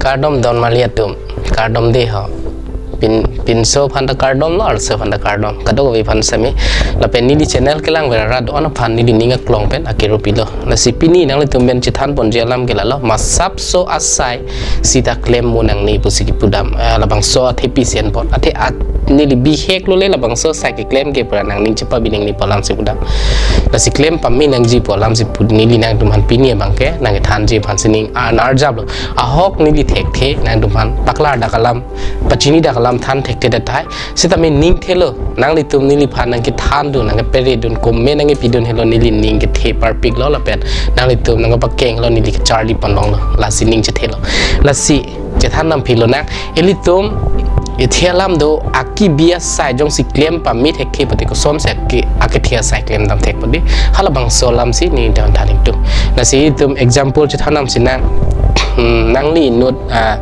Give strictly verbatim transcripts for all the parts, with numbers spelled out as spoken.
Kardom don marli atum, kardom dei ho. Pin, pinso aphan ta kardom lo, arloso aphan ta kardom. Kadokave aphan sitame, lapen neli channel kelang vera rat on aphan neli ning aklong pen akero pilo. Lasi pini nanglitum pen chethan ponji alam ke lalo, masapso asai sita klem mo nangne pusi kipudam, eh, labangso athepi si enpon. Athe at neli bihek lo le labangso asai keklem ke pura nangning chepabi nangne pu alam si pudam. Lasi klem pame nangji pu alam si pud neli nangtum aphan pini abang ke nangkethanji aphan si ning, ah, nang-arjap lo. Ahok neli thekthe nangtum aphan paklar dak alam, pachini dak alam than thekthe det tahai. Sitame ning thelo, nanglitum neliphan nangkethan dun, nangkepere dun, comment nangkepi dun helo neli ning kethe parpik lo lapen nanglitum nangkepakeng lo neli kecharli pon long lo. Lasi ning chethelo. Lasi chethan nam philo nang, ilitum ithe alam do, akibi asai jongsi klem pame thekthe pute kosonsi ake, akethe asai klem dam thek pute, halabangso alam si neli than than ingtung. Lasi itum example chethan nam si nang, hmm, nangli inut, ah,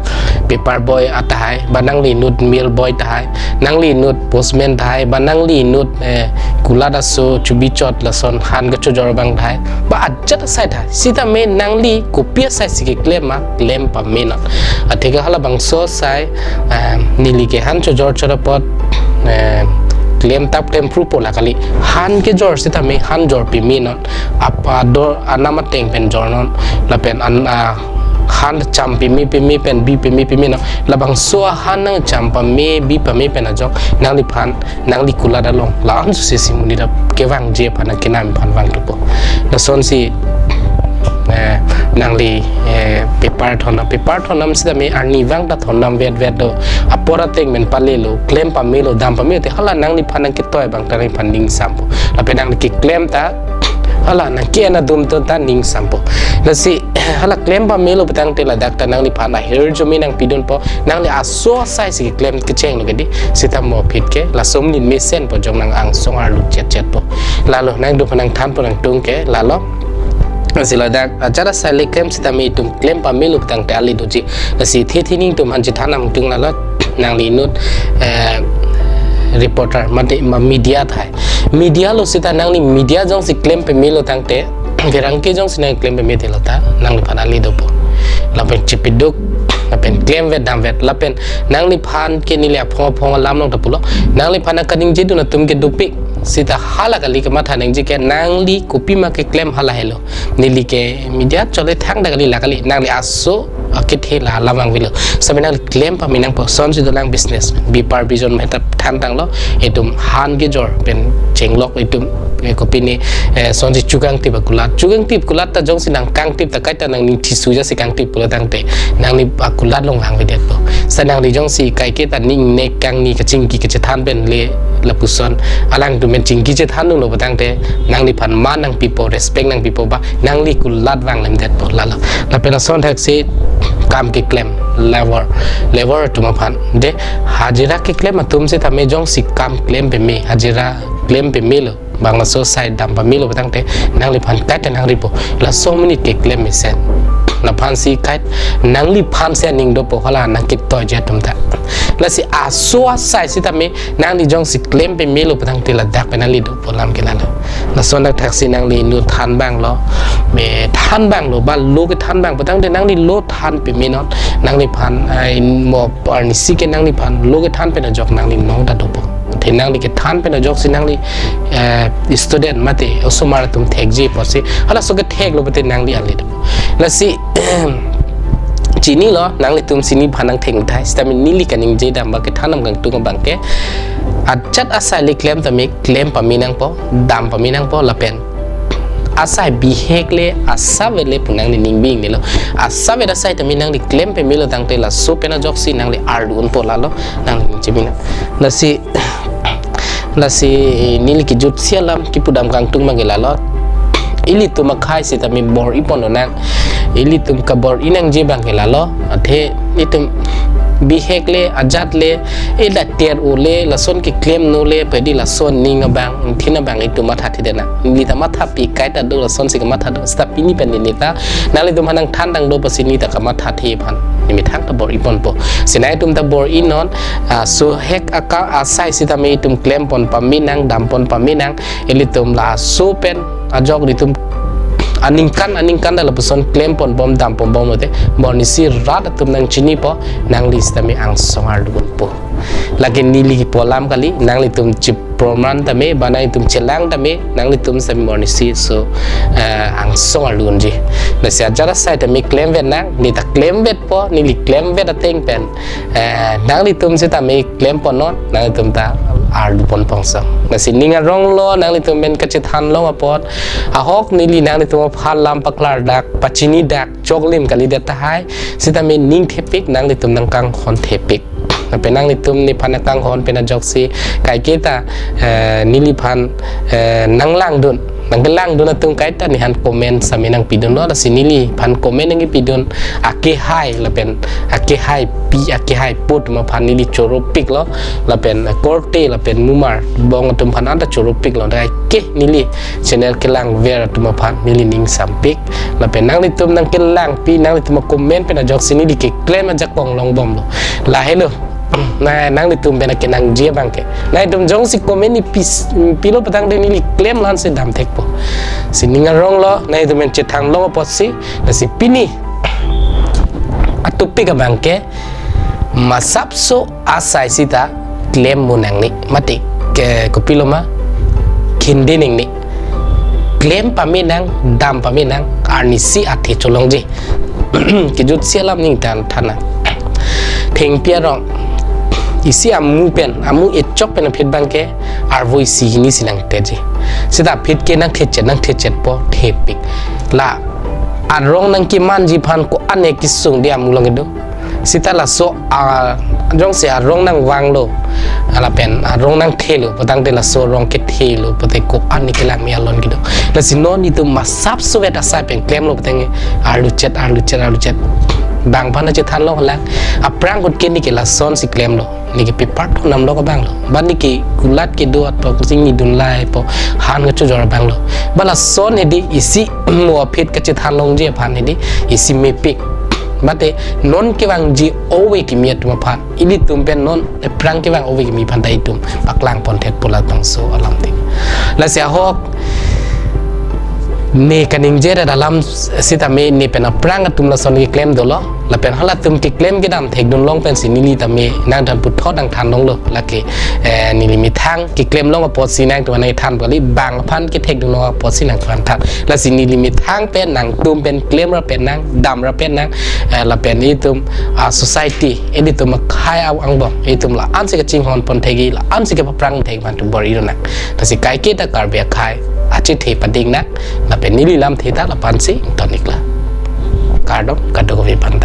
paper boy atahai, ba nangli inut mail boy tahai, nangli inut postman tahai, ba nangli inut, eh, kulat aso chubi chot lason han kachojor abang tahai, ba ajat asai tahai. Sitame nangli kopi asai si keklem ma, klem pame non. Atheke halabangso asai, eh, neli ke han chojor chot apot, eh, klem tap klem phrupo la kali. Han kejor sitame han jor pame non. Apa do anam ateng pen jor non. Lapen an, ah, han cham pame pame pen bi pame pame non. Labangso ahan nangcham pame bi pame pen ajok nangliphan nangli kulat along la-an suse si monit ap kevangji aphan akenam aphan vang thupo. Lasonsi, eh, nangli, eh, paper thon nam, paper thon nam sitame arnivang ta thon nam vet vet do. Apor ateng pen palelo, klem pamelo, dam pamelo te hala nangliphan nangketoi abang ta nangliphan ning sampo. Lapen nangli keklem ta hala nangke-en adum ton ta ning sampo. Lasi hala klem pamelo pu tangte ladak ta nangliphan ahirjume nangpidunpo, nangli aso asai si keklem kecheng lo ke dei, sita mo phit ke, laso amonit mesen po jong nang angsong arlu chet chet po. Lalo nangtum aphan nangthan pon nangtung ke, lalo. Lasi ladak ajat asai le klem sitame itum klem pamelo pu tangte ale doji. Lasi the the ningtum aphan chethan nangtung lalo, nangli inut, eh, reporter, mate ma media tahai. Media lo sita nangli media jongsi klem pamelo tangte, pherangke jongsi nangklem pame te lo ta, nangliphan ale dopo. Lapen chepeduk, lapen klem vet dam vet, lapen nangliphan ke neli aphong aphong alam long ta pulo, nangliphan nangkaningje dun atum ke dopik, sita hala kali kematha nangji ke nangli kopi ma keklem hala helo. Neli ke media chole thang ta kali la kali, nangli aso akethe la alam vangvelo. Sitame nangli klem pame nangpo, sonsi dolang business. Bepar bijon meta than tanglo, itum han kejor pen chenglok itum, eh, kopine, eh, sonsi chukangtip akulat. Chukangtip kulat ta jongsi nangkangtip ta kaita nangning thisu jasi kangtip pulo tangte, nangli akulat along vangvedetpo. Sa nangli jongsi kaike ta ning nek kangni kachingki kachethan pen le lapuson alangtum pen chingki chethan dun lo pu tangte, nangliphan man nangpipo, respect nangpipo ba, nangli kulat vanglemdetpo lalo. Lapen ason thaksi kam keklem, labour, labour atum aphan. De, hajira keklem atum sitame jongsi kam klem pame, hajira klem pamelo, bang laso asai dam pamelo pu tangte, nangliphan kaita nangripo. Laso amonit keklem mesen. Laphansi kait, nangliphan si aning dopo hala nangketoi je atum ta. Lasi aso asai sitame nangli jongsi klem pamelo pu tangte ladak pen ale dopo alam ke lalo. Lason dak thaksi nangli inut than abang lo, me than abang lo, ba lo kethan abang pu tangte nangli lo than pame non, nangliphan, ah, in mo arnisi ke nangliphan lo kethan pen ajok nangli nong ta dopo. The nangli kethan pen ajoksi nangli, eh, student mate osomar atum thekji apotsi, halaso kethek lo pute nangli ale dopo. Lasi, chinilo, nanglitum si neliphan nangthengthai, sitame neli kaningje dam ba kethan nam kangtung abang ke, ajat asai le klem tame klem pame nangpo, dam pame nangpo lapen asai bihek le asap le pu nangli ning bing nilo. Asap asai tame nangli klem pamelo tangte laso pen ajoksi nangli ardu unpo lalo, nangli ningje bing nang. Lasi, lasi neli kejutsi alam kipudam kangtung abang ke lalo. Ilitum akhei sitame bor-i pon lonang. Ilitum kabor-i nangji abang ke lalo. Athe itum bihek le, ajat le, ila ter o le, lason keklem no le, pedi lason ning abang, thin abang itum matha thidena. Neli ta mathapi kaita do, lasonsi kamatha do. Sita pini pen neli ta nanglitum aphan nangthan tang do apotsi neli ta kamathathe aphan neli methang ta bor-i ponpo. Si nangtum ta bor-i non, ah, so hek aka asai sitame itum klem pon pame nang, dam pon pame nang, ilitum laso pen ajok itum aningkan aningkan ta lapuson klem ponbom dam ponbom lote, Bornisi rat atum nangchinipo, nangli sitame angsong arlu ponpo. Lake neli kipu alam kali, nanglitum chiproman tame, ba nanglitum chelang tame, nanglitum sitame Bornisi so, eh, angsong arlu unji. Lasi ajat asai tame klemvet nang, ne ta klemvetpo, neli klemvet ateng pen, eh, nanglitum sitame klem ponnon, nanglitum ta arlu ponpo angsong. Lasi ning aronglo, nanglitum pen kachethan long apot, ahok neli nanglitum aphan lam paklardak, pachinidak, choklim kalidet tahai, sitame ning thepik, nanglitum nangkanghon thepik. Lapen nanglitum nephan nangkanghon pen ajoksi kaiketa, eh, neliphan, eh, nanglangdun, nangkelangdun atum kaita nephan comment sitame nangpidunlo, lasi neliphan comment nangkipidun akehai lapen akehaipi, akehaipo atum aphan neli choropiklo, lapen korte lapen mumar bong atum aphan anta choropiklo, dak ke neli channel kelangver atum aphan neli ning sampik. Lapen nanglitum nangkelangpi, nanglitum acomment pen ajoksi neli keklem ajakong longbomlo. Lahelo. Na nanglitum pen akenangji abangke. Nanglitum jongsi comment ni pis, pilo patangte neli klem la-ansi damthekpo. Si ning aronglo, nanglitum pen chethan long apotsi, lasi pini atopic abangke, masapso asai sita klem mo nangne, mate ke kopilo ma, khinde nangne. Klem pame nang, dam pame nang, arnisi athe cholongji. Kejutsi alam ningthan than nang. Thengpi arong, isi amu pen, amu echok pen aphi abangke, arvo isi hini si nangteji. Sita aphi ke nangthechet, nangthechetpo, thepik. La arong nangkemanji aphan ko-an kesung di amu along kedo. Sita laso, ah, jongsi arong nangvanglo, lapen arong nangthelo, patangte laso arong kethelo, pute ko-an kelangme alon kedo. Lasi non itum masapso vet asai pen klemlo, patangte arluchet, arluchet, arluchet. Bang aphan chethan longlang, aphrang ahut ke neke lasonsi klemlo. Neke paper thonam lo abanglo. Ba neke kulat kedo atpo, kuchingni dunlaipo, han kachojor abanglo. Ba lason hedi isi mo aphi kachethan longji aphan hedi isi mepik. Mate non kevangji ove kimi atum aphan, ilitum pen non aphrang kevang ove kimi aphan ta itum paklang ponthetpo labangso alam te. Lasi ahok ne kaningje ra alam sitame ne pen aphrang atum lason keklem dolo. Lapen halatum keklem kedam thekdun long pensi neli tame nangthan puthot nangthan longlo. Lake, eh, neli methang keklem long apotsi nangtum nangthan kali, bang aphan kethekdun long apotsi nangthan than. Lasi neli methang pen nangtum pen klem ra pen nang, dam ra pen nang, eh, lapen itum, ah, society, ilitum akhei angbong, itum la-ansi kachinghon ponthekji, la-ansi kepaphrang thekji aphan tu bor-i nang. Lasi kaiketa Karbi akhei achethe pading nang, lapen neli lamthe ta la-ansi ingtonik la. Kardom, kadokave aphan.